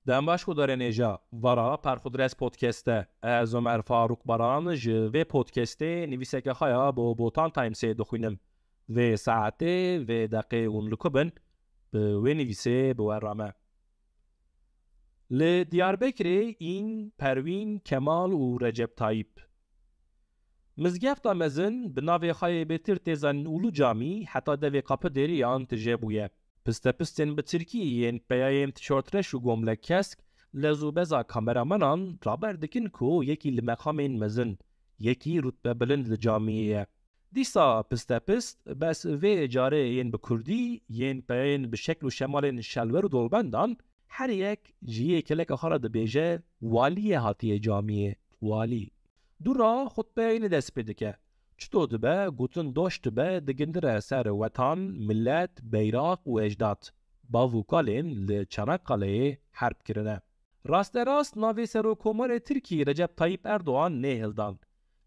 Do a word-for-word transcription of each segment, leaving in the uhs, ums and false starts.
Dem baş gudarên hêja, vara Perxudres Podcast e. Ez Omer Faruk Baran ji vê podcastê nivîseke xwe ya bo Botan Timesê dixwînim. Vê saetê, vê deqê hûn li ku bin, bi wê nivîsê bi we re me. Li Diyarbekirê În, Perwîn, Kemal û Recep Tayyip. Mizgefta mezin bi navê xwe yê bêtir tê zanîn Ulu Camî heta devê Kapıderiyan tije bûye. Pistepistên bi tirkî yên peyayên tişortreş û gomlek kesk lez û beza kameramanan raber dikin ku yekî li meqamên mezin, yekî rutbebilind li camiyê ye. Dîsa pistepist bes vê carê yên bi kurdî, yên peyên bi şekl û şemalên şelwer û dolbendan, her yek ji yê keleka xwe re dibêje, waliyê hatiye camiyê, walî. Dûra xutbeyê ne dest pê dike. Çito dibe, gotin doş dibe, digindire ser wetan, milet, beyraq û ecdad. Bav û kalên li Çanakkale'yê herb kirine. Rasterast navê Serokkomarê Tirkî Recep Tayyip Erdoğan nê hildan.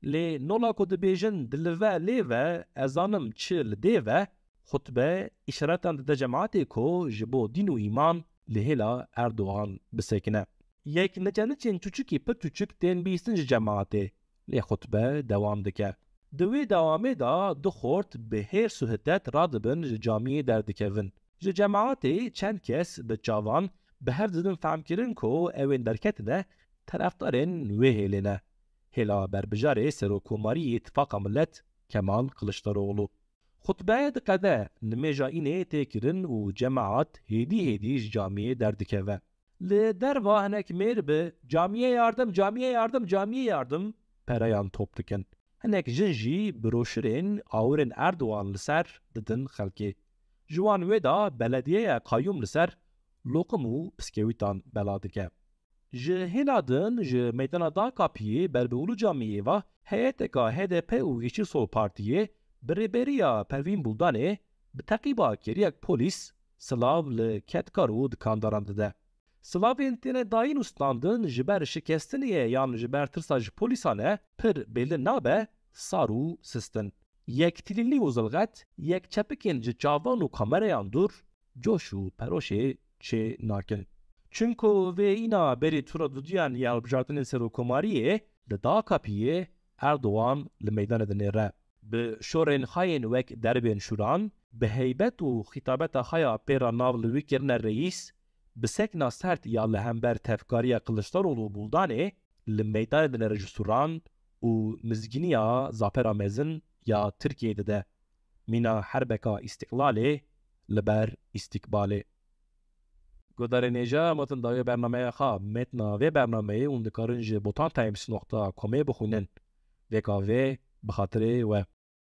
Lê nola ku dibêjin dilive lê ve, ez zanim çi li dê ve, xutbe îşaretan dide cemaetê ku ji bo dîn û îman li hêla Erdoğan bisekine. Yek neçe niçên çûçikî pir çûçik tên bihîstin ji cemaetê. Lê xutbe dewam dike. Di wê dewamê de du xort bi hêrs û hidet radibin ji camiyê derdikevin. Ji cemaetê çend kes bi çavan bi hev didin fehmkirin ku ew ên derketine terefdarên wê hêlê ne. Hêla berbijarê Serokkomarî yê Îtifaqa Milet Kemal Kiliçdaroglu. Xutbe diqede, nimêja înê tê kirin û cemaat hêdî hêdî ji camiyê derdikeve. Li derva hinek mêr bi "Camiye yardım, camiye yardım, camiye yardım" pereyan top dikin. Hinek jin jî broşurên awirên Erdogan li ser didin xelkê. Ji wan wê de belediyeya qayûm li ser loqim û piskewîtan bela dike. Ji hêla din ji meydana Da Kapiyê ber bi Ulu Camiyê ve heyeteka H D P û Yeşil Sol Partiyê bi rêberiya Pervîn Buldanê bi teqîba kêriyek polîs silav li kedkar û dikandaran dide. Silavên têne dayîn û standin ji ber şikestinê ye yan ji ber tirsa ji polîsan e, pir bêlin nabe, sar û sist in. Yek tîlîlî û zilxet, yek çepikên ji çavan û kamereyan dûr, coş û peroşê çê nakin. Çunku vê îna berî tura duduyan ya hilbijartinên serokkomariyê li Da Kapiyê Erdogan li meydanê dinêre. Bi şorên xwe yên wek derbên şûran, bi heybet û xîtabeta xwe ya pê re nav li wî kirine reîs, bi sekna sert ya li hember tevkariya Kiliçdaroglu û Buldanê li meydanê dinêre ji sûran û mizgîniya zapera mezin ya Tirkiyeyê dide. Mîna herbeka Îstiqlalê li ber Îstikbalê. Guhdarên hêja, metin dawiyê bernameya xwe, metna vê bernameyê hûn dikarin ji botantimes noqta comê bixwînin. Vêka vê bi xatirê we.